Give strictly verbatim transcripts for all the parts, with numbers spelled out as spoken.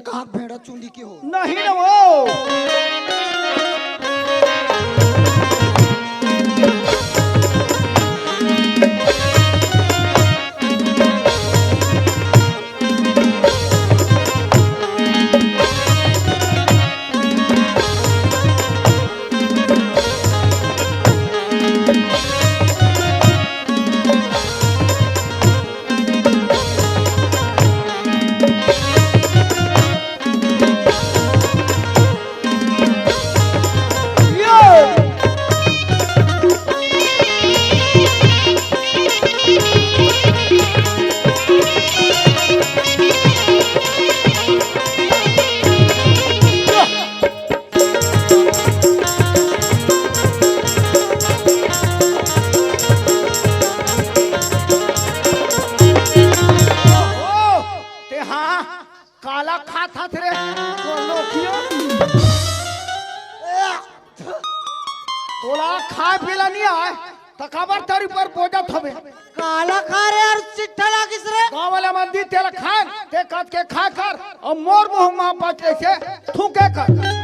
काक भेड़ा चुंदी के हो। नहीं ना वो। ओ, ते हाँ, काला खात हस रे, कोनो कियो। तोला खाए पीला नहीं आए, त काबर तरी पर बोजत हवे। काला खा रे यार, चिट्ठा लागिस रे। गाँव वाला मन दी तेला खाए, ते कत के खा कर, अउ मोर मुँह मा बचले से थूके कर।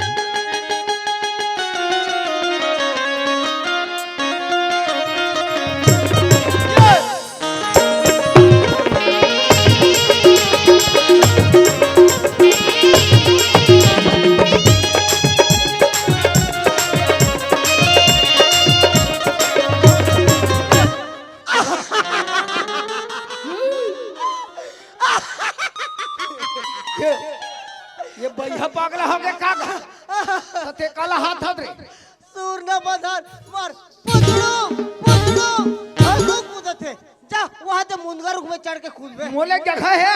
ये, ये भैया पागला हो गया का? त ते काला हाथ हाथ रे। सूर न बंधान, मार, पुतड़ू, पुतड़ू, पुतड़ू कूदत हे। जा, वहाँ ते मुनगा रुख में चढ़ के कूदबे। मोले जगह है।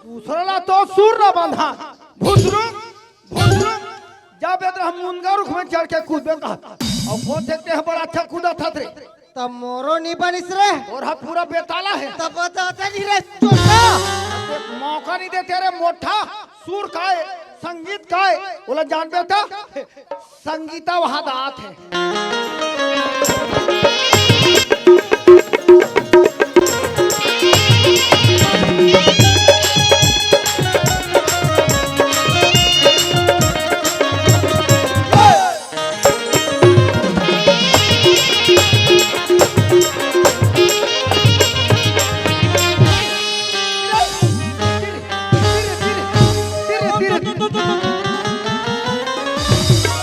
दूसरा ला तो सूर न बंधान। भुसरुक, भुसरुक, जा बेदर हम मुनगा रुख में चढ़ के कूदबे कहत। अउ वो देखते हैं बड़ा अच्छा कूदत हस रे। तब मोरो नहीं बनिस रे। तोर हा पूरा बेताला है। तब बताते नहीं रे चोटा। मौका नहीं देते रे मोटा। सूर काय, संगीत काय, ओला जानबे त संगीता वहां दात है।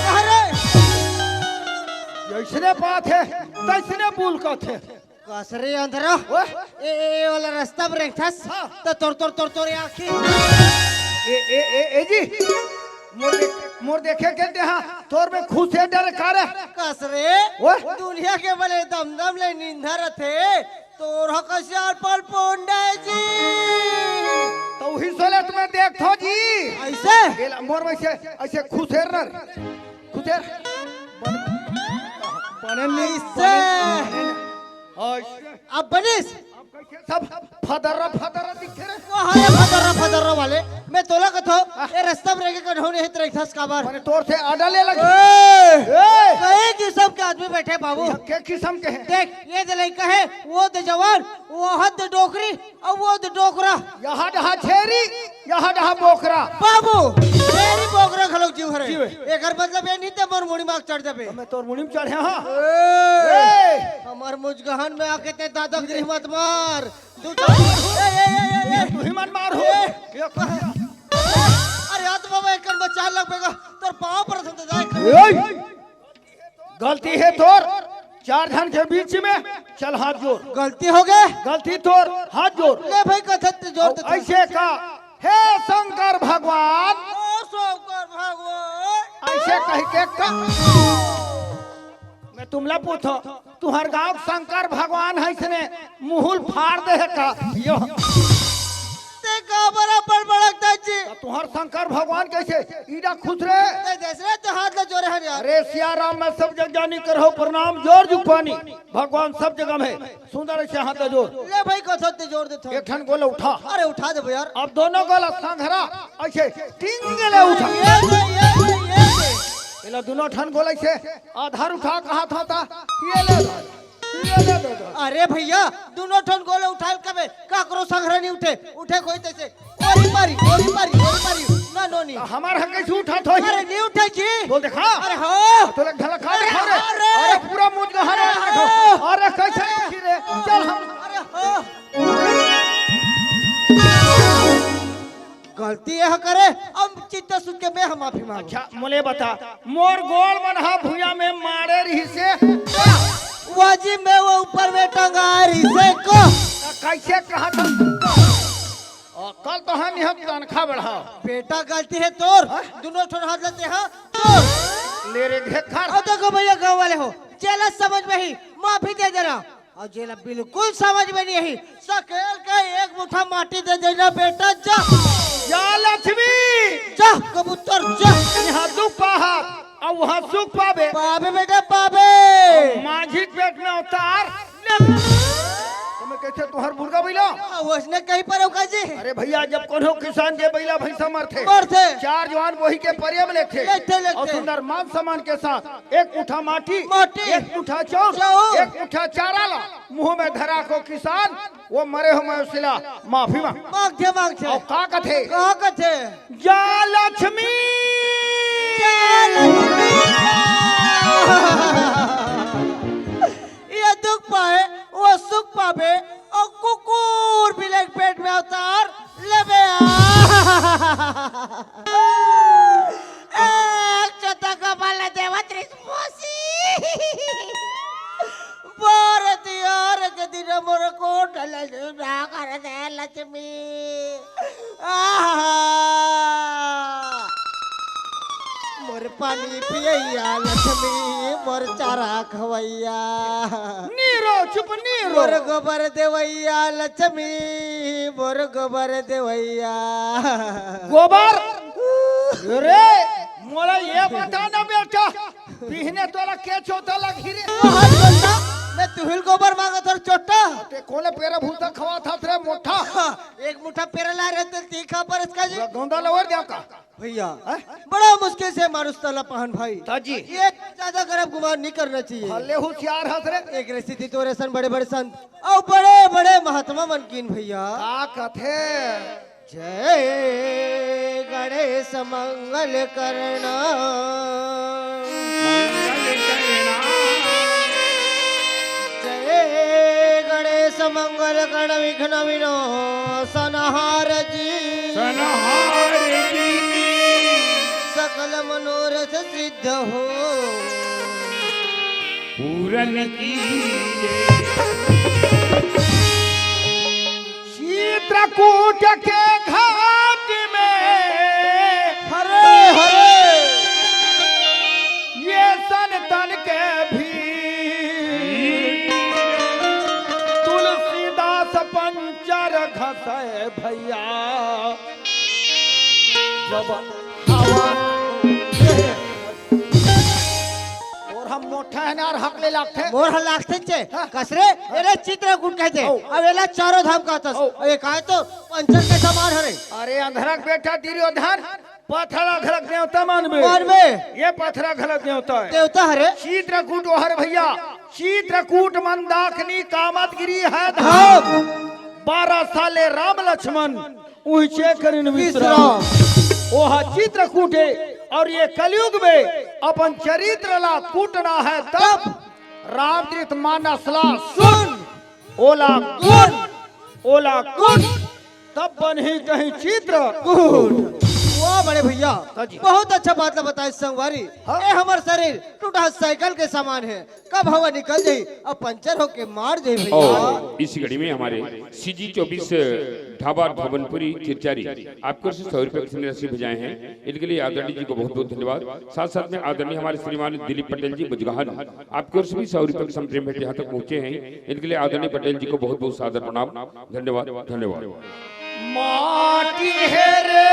अरे! जैसने बात है, तैसने बोल कहत हे। कस रे अंधरा। ओए। ए, ए, ए वाला रास्ता में रेंगथस। हाँ। त तोर, तोर, तोर, तोर आँखी। ए, ए, ए, ए जी। मोर देख-, मोर देखे के देहा, तोर में खुश हे डर का रे? कस रे? ओए। दुनिया के बले दमदम ले निंदा रथे, तोर ह कसियार पल पोंडा जी। त उही सोले तुम्हें देखथो जी। ऐसे? एला मोर में से ऐसे खुसेर न रे। खुसेर। बन-, बने नहीं, ऐसे। बने नहीं। ऐसे। अब बनिस? अब कैसे सब फदर्रा फदर्रा दिखथे रे? वो हरे फदर्रा फदर्रा वाले। मैं तोला कथो, हाँ। ए रास्ता में रेंगे कन्हौ नहीं त रेंगथस काबर। मने तोर से आडा ले लगे। ए! ए! कई किस्म के आदमी बैठे बाबू। ये के किस्म के हैं? देख, ये दे लइका है, वो दे जवान, वो हद डोकरी, अउ वो दे डोकरा। यहाँ डहा छेरी, यहाँ डहा बोकरा। बाबू, छेरी बोकरा घलोक जीव हरे। जीव है। एकर मतलब ये नहीं ते मोर मुड़ी माग चढ़ जाबे। मैं तोर मुड़ी में चढ़े हाँ। ए! ए! हमर मुजगहन में आके ते दादागिरी मत मार। तू तो, ए, ए, ए, ए, ए। तू ही मन मार हो। ए। ये कौन है? अरे यार, तो बाबा, एक कर में चार लाख बेगा, तोर पाँव पर हम तो जाए। ए! गलती है तोर, चार झन के बीच में, चल हाथ जोड़। गलती हो गए। गलती तोर, हाथ जोड़। ले भाई, कथत जोड़ दे। ऐसे का, हे शंकर भगवान। ओ शंकर भगवान। ऐसे कह के का? मैं तुमला पूछो, तुहर गांव शंकर भगवान है इसने मुहुल फाड़ दे है का? यो। ते का बराबर बड़कता जी? तोहर शंकर भगवान कइसे? इरा खुश रे। ए, देस रे, तो हाथ ला जोरे हन यार। अरे सिया राम, मैं सब जग जानी, करहु प्रणाम जोर जुग पानी। भगवान सब जगह में सुंदर अइसे हाथ ला जोर। ले भाई, कथो ते जोर देथो। एक ठन गोला उठा। अरे उठा देबो यार। अब दोनों गोला संघरा अइसे टिंग ले उठा। ये, ये, ये, ये, ये। एला दोनों ठन गोला अइसे आधार उठा, कहा था, था। ये ले, ये ले दे दो। अरे भइया, दोनों ठन गोला उठाल कबे, काकरो संघरा नहीं उठे, उठे कोई तइसे। ओरी पारी, ओरी पारी, ओरी पारी। ना, नो, नहीं। तो हमार हक कइसे उठा थो? अरे, नहीं उठे जी। बोल देखा। अरे, हो। तो लग ढलक खा अरे, देखा रे। अरे। अरे, पूरा मुंह गहरा अरे, देखो। हो। अरे, कइसे उठी रे? चल हम। अरे, हो। गलती यह करे, अब चित्त सुख के मैं हम माफी मांगो। अच्छा, मोले बता, मोर गोड़ मन हा भुइया में मारे रहिसे। वाजी में वो ऊपर में टंगा रहिसे को। कइसे कहा था? अकल तो है नहीं, हम तनखा बढ़ाओ। बेटा, गलती है तोर। हाँ? दोनों ठोर हाथ लेते हैं तोर। ले रे घेखर। अब देखो भइया, गांव वाले हो, जेला समझ में ही माफी दे देना। अउ जेला बिल्कुल समझ में नहीं आही, सकेल के एक मुठा माटी दे देना बेटा, जा। जा लक्ष्मी। जा कबूतर, जा। यहाँ दुख पाहत, अउ वहाँ सुख पाबे। पाबे बेटा, पाबे। अउ माझी के पेट में अवतार लेबे। तुम्हें कइसे तुहर मुर्गा बइला? हाँ, वइसने कहीं पर होगा जी। अरे भइया, जब कोनो किसान के बइला भइसा मरथे, मरथे। चार जवान वही के प्रेम लेथे। लेथे, लेथे। अउ सुंदर मान सम्मान के साथ एक मुठा माटी, माटी। एक मुठा चाउर, चाउर। एक मुठा चारा ला मुंह में धरा को किसान, वो मरे हो मैं सिला माफी मांग। मांगथे, मांगथे। अउ का कथे? का कथे? जा लक्ष्मी। जा लक्ष्मी। ये दुख पाए, वो सुख पाबे, अउ कुकुर बिलाई के पेट में अवतार लेबे। एक चोता कपाल देवत रिस मोसी। बोर दियोर के दिन मोर कोट ले ना कर दे लक्ष्मी। आहा। मोर पानी पियैया लक्ष्मी, मोर चारा खवैया। नीरो, चुप नीरो। मोर गोबर देवैया लक्ष्मी, मोर गोबर देवैया। गोबर? रे, मोला ये बता ना बेटा, बिहने तोला के चोता लगही रे? तोहर चोता, मैं तुहिल गोबर मांगत हंव चोता। ते कोले पेरा भूसा खवात हस रे मोटा? एक मुठा पेरा लाय रहे ते तीखा पर इसका जी। पूरा गोंदा लवर दिया का? भइया, हैं? बड़ा मुश्किल से मारूस तला पहन भाई। ताजी। ये ज्यादा गरब गुमान नहीं करना चाहिए। भले होशियार हस रे। एक रे सेती तोर असन बड़े बड़े संत अउ बड़े बड़े महात्मा मन कीन भइया। का कथे? जय गणेश मंगल करणा। मंगल करणा। जय गणेश मंगल करण विघ्न विनाशनहार जी। सनहार जी। सकल मनोरथ सिद्ध हो। पूरन कीजे। चित्रकूट के घाट में हरे हरे। ये संतन के भीड़। तुलसीदास पंचर घसै भइया। जब हवा अउ हम मोठा हन यार, हक ले लागथे। मोर ह लागथे चे। हाँ। कस रे, एला चित्रकूट कहिथे। हौ। अउ एला चारों धाम कहथस। हौ। अउ ये काय तो पंचर के समान हरे। अरे अंधरा के बेटा दुर्योधन, पथरा घलक देवता मानबे। मानबे। ये पथरा घलक देवता हे। देवता हरे। चित्रकूट ओहर भइया, चित्रकूट मंदाकिनी कामदगिरी हे धाम। धाम। बारह साल ले राम लक्ष्मण उहिचे करिन विश्राम। विश्राम। ओहा चित्रकूट हे अउ ये कलयुग में अपन चरित्र ला कूटना हे तब। रामचरित मानस ला सुन, ओला गुन, ओला गुन, तब बनही कहीं चित्रकूट। वाह बड़े भइया, हाँ जी। बहुत अच्छा बात ला बताए संगवारी। हाँ। ए हमर शरीर टूटा साइकिल के समान हे, कब हवा निकल जाही अउ पंचर होके माड़ जाही भइया। और इसी घड़ी में हमारे सीजी चौबीस ढाबा भवनपुरी खिरचारी आपकी ओर से सौ रुपये की धनराशि भेजाए हैं, इनके लिए आदरणीय जी को बहुत बहुत धन्यवाद। साथ साथ में आदरणीय हमारे श्रीमान दिलीप पटेल जी बुजगाहन आपकी ओर से भी सौ रुपये की संप्रेम भेंट यहाँ तक पहुँचे हैं, इनके लिए आदरणीय पटेल जी को बहुत बहुत सादर प्रणाम। धन्यवाद, धन्यवाद। माटी हे रे।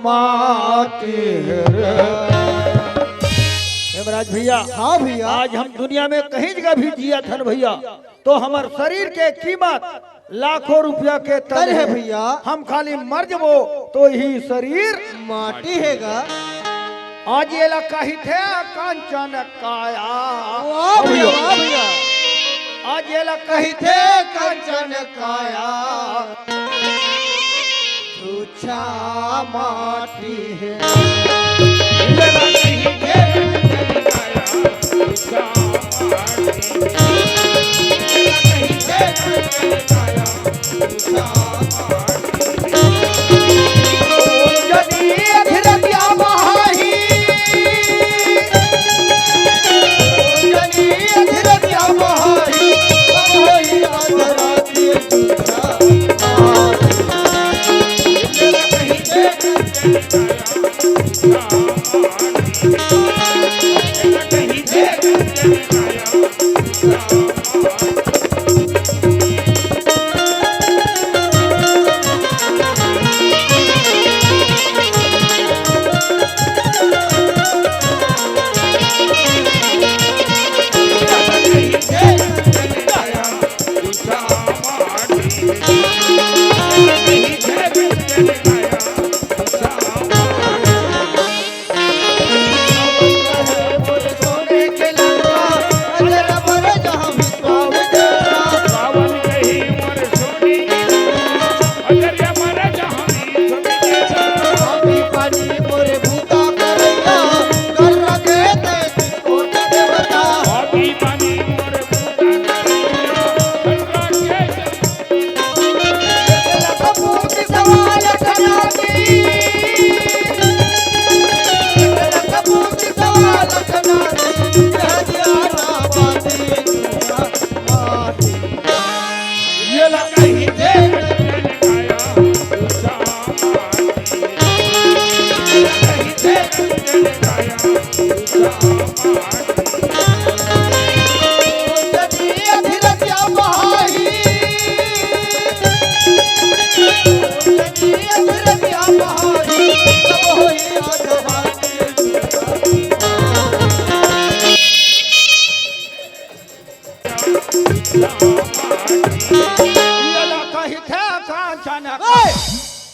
माटी हे रे। हेमराज भैया, हाँ भैया। आज हम दुनिया में कहीं जगह भी जियत हन भैया, तो हमर शरीर के कीमत लाखों रुपया के तन अरे हे हे। भैया। हम खाली मर जबो तो ही शरीर माटी हे गा। आज एला कहिथे कंचन काया। वाह भैया, भैया। वाह भैया। आज एला कहिथे कंचन काया। छा माटी हे।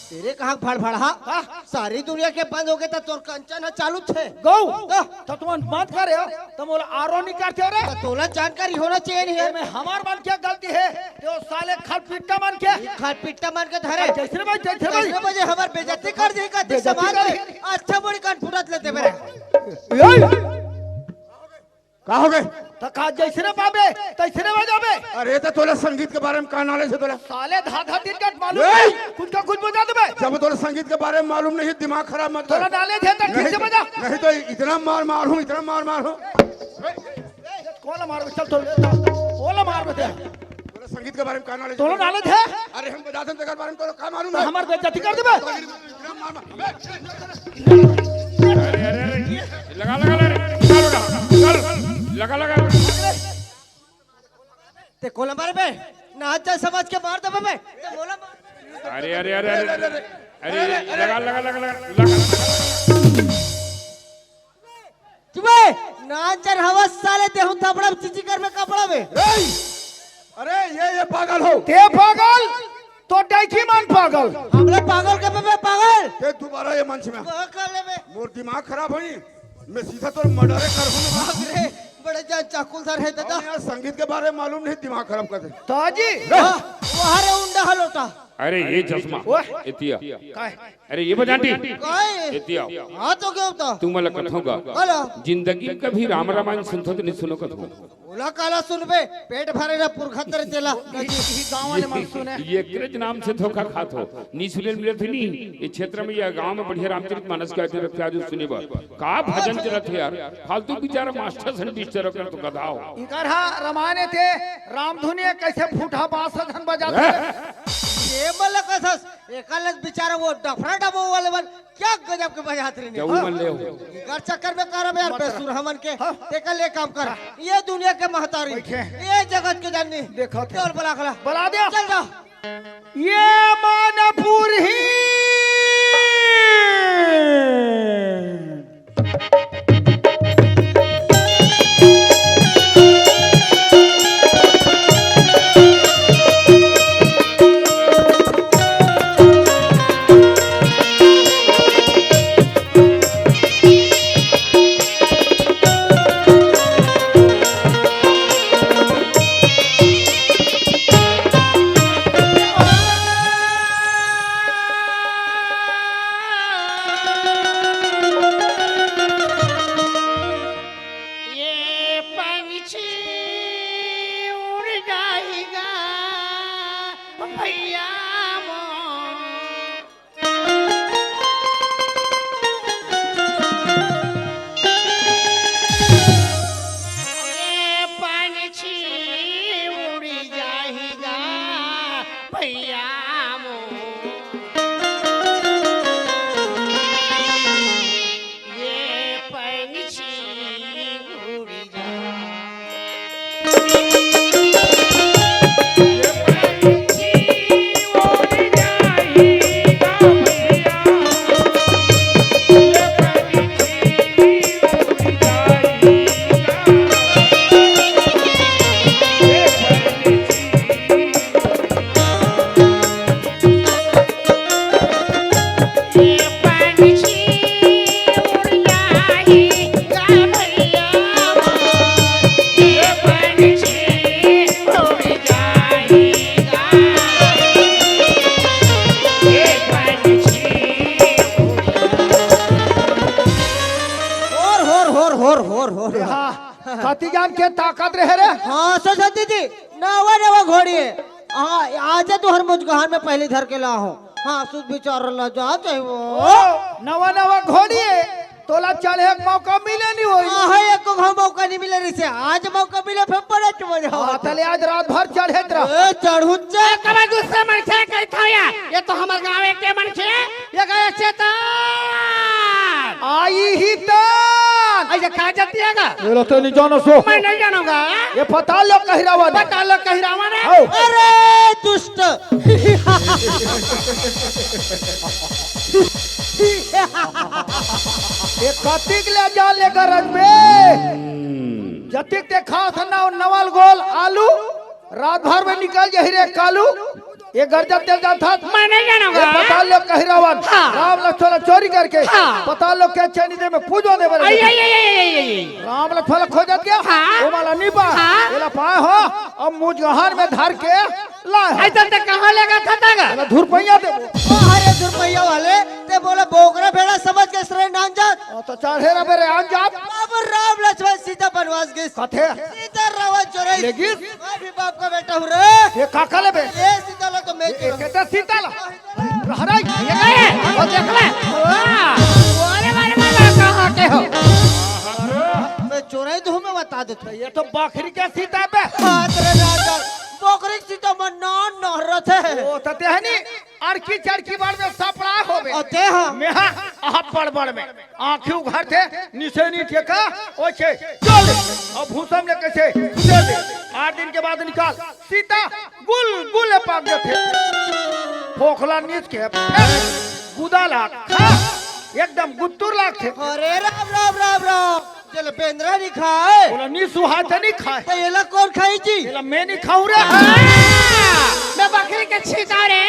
तेरे कहाँ फड़फड़ा? हाँ? सारी दुनिया के बंद हो गए त तोर कंचन ह चालू छे। गौ, हाँ। त तुमन मत करे हो, त मोला आरो नहीं करते हो रे। त तोला जानकारी होना चाहिए नहीं है। एमे हमार मन के गलती हे, ते वो साले खलपिट्टा मन के। खलपिट्टा मन के धरे। जैसे भाई, जैसे भाई। जैसे बजे हमार बेइज्जती कर दी का, बेइज्जती समाज कर में दी। अच्छा बड़ी कान फुटत लेते मेरे। ए! का हो गए? त का जैसने पाबे, तैसने बजाबे। अरे, त तोला संगीत के बारे में का knowledge हे तोला? साले धा धा तीन कट मालूम ए! हे, कुछ का कुछ बजा देबे। जब तोला संगीत के बारे में मालूम नहीं, दिमाग खराब मत कर। तोला knowledge हे त ठीक नहीं से तो, बजा। नहीं तो इतना मार मारूं, इतना मार मारूं। कोला मारबे, चल तोला, कोला मारबे ते। तोला संगीत के बारे में का knowledge हे? तोला knowledge हे? अरे, हम बजाते हैं, तेकर बारे में तोला का मालूम त हे? हमार बेइज्जती कर देबे। अरे, अरे, अरे, लगा, लगा, लगा, लगा, लगा, लगा, लगा। ते कोला मारबे? नाच समझ के मार देबे बे। ते मोला मार। अरे, अरे, अरे, अरे, अरे, अरे, लगा, लगा, लगा, लगा, लगा। चुपे, नाच हवस साले, देहूं थपड़ा चिची कर में कपड़ा में। ए! अरे, ये, ये पागल हो। ते पागल? तो डैकी मन पागल। हमरे पागल के बे पागल। ते दोबारा ये मंच में। पागल है बे। मोर दिमाग खराब होई। मैं सीधा तोर murder कर हूं। बाप रे, बड़े जान चाकुलदार है दादा। अरे यार, संगीत के बारे में मालूम नहीं, दिमाग खराब कर दे। ताजी। वाह, वाह रे उंडा हलोटा। अरे ये चश्मा। ओए। एतिया। काय? अरे ये बजांटी। काय? एतिया। हाँ तो क्या होता? तू मला कथों का। बोलो। जिंदगी में कभी राम रामायण सुनथो तो नहीं सुनो कथों। ओला काला सुनबे, पेट भरे ना पुरखा तेरे तेला। ये, ये गांव वाले मन सुने। ये एकरे नाम से धोखा खात हो। नी सुने मिले थे नी। ये क्षेत्र में, ये गांव में बढ़िया रामचरित मानस के आते रखते आज सुने बा। का भजन चलत हे यार? फालतू बिचारा मास्टर सन disturb कर तो गधाओ। इनकर हा रामायण थे, रामधुनी कैसे फूटा बांस धन बजाते हैं। ये मल कसस, एकालक बिचारा वो डफरा डबो वाले मन क्या गजब के बजात रहे ने। जाऊ मन ले हो। इनकर चक्कर में करब यार, बेसुर हमन के। हाँ। तेकर ले काम कर। ये दुनिया के महतारी, बैठे। ये जगत के जानी। देखो थे। चल बला खला। बला दे। चल जा। ये मानपुर ही अति जान के ताकत रहे रे। हाँ, सरस्वती जी, नवा नवा घोड़ी हे। हाँ, आजे तुंहर मुजगहान में पहिली धर के लाहूं। हाँ, सुध बिचार ल जा चाहे वो। ओ, नवा नवा घोड़ी हे, तोला चढ़े के मौका मिले नहीं होही। हाँ, हाँ, एको घांव मौका नहीं मिले रहिसे, आज मौका मिले, फेर बड़े मजा हाँ, होथे। तले आज रात भर चढ़े तेला। ए, चढ़ू चे। ए, कबे गुस्सा मनखे कहिथव या, ये तो हमर गाँव के मनखे, ये गए चेतन। आइही तन। अइसे का जतिया गा? ये रते नहीं जानो सो। मैं नहीं जानूंगा। ये पताल लोक कहिरावन। पताल लोक कहिरावन हे। आओ। अरे दुष्ट। ये कतिक ले जान लेकर रजबे। जतिक ते खाथस ना नवल गोल आलू, रात भर में निकल जाही रे कालू। ये गरजत तेल जाथस। मैं नहीं जानूंगा। ये पताल लोक कहिरावन। हाँ। राम लक्ष्मण चोरी करके हाँ। पताल लोक के चैनी दे में पूजो दे बरे। आई, आई, आई, आई, आई, आई। राम लक्ष्मण खोजत गया। हाँ। वो माला नहीं पा। हाँ। एला पाए हो, अब मुजगहान में धर के लाए हो। अइसे ते कहाँ लेगथस गा? एला धुरपैया देबो। ओ, अरे धुरपैया वाले, ते बोले बोकरा भेड़ा समझ के सरे नान जात। हाँ, तो चढ़े रबे रे, आन जात। बाबू राम लक्ष्मण सीता बनवास गिस। कथे? सीता रावण चोरई। ले गिस? मैं भी बाप का बेटा हूँ रे। ये काका लेबे? ये सीता ला तो मैं ये चोरई। कहते सीता ला। रहराई। ये गए, वो देख ले। वाह। अरे, अरे, अरे, अरे, कहाँ के हो? मैं चोरई तो मैं बता देता हूँ। ये तो बकरी के सीता बे। बात रे राजा, बकरी के सीता मन नान नहरत हे। ओ, तो तेहनी अरखी चरखी बार में सपड़ा होबे। अते हाँ। मैं हाँ, आप बड़ बड़ में। आँखी उघारथे, निसेनी टेका, ओछे, चल। अब भूसम ले कइसे, दे दे। आठ दिन के बाद निकाल, सीता गुल गुल पाक जाथे। फोखला नीच के, फेर गुदा ला खा, एकदम गुत्तुर लागथे। अरे राम, राम, राम, राम। चल, बेंदरा नहीं खाए। बोला, "नी सुहाय त नहीं खाए।" तो एला कौन खाई जी? एला मैं नहीं खाऊं रे। हाँ, मैं बकरी के छींटा रे।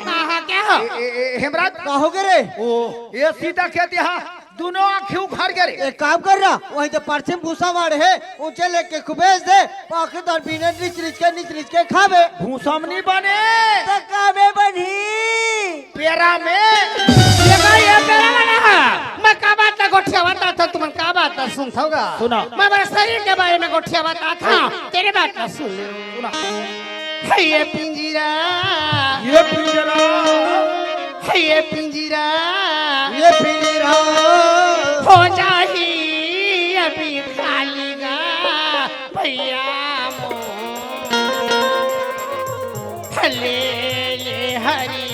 हाँ, हाँ, क्या हो? ए, ए, ए, हेमराज। का हो गे रे? ओ, ये सीता कहती, हाँ, दोनों आँखी उघार गे रे। एक काम कर ना, वहीं तो परछी में भूसा वाड़ हे, उंचे लेके खुबेज दे, पाकिट अउ बीने निच निच के, निच निच के खाबे। भूसा में नहीं बने। तो कामे बनही? पेरा में। ये भाई, ये पेरा वाला है। मैं का बात ला गोठियावत हंव, तुमन का बात ला सुनथव गा? सुना। मैं बड़े शरीर के बारे में गोठियावत हंव, तेरे बात ला सुन। सुना। है ये पिंजरा। ये पिंजरा। है ये पिंजरा। ये पिंजरा। हो जाही अभी खाली गा। भैया मोर, हले ले हरी की।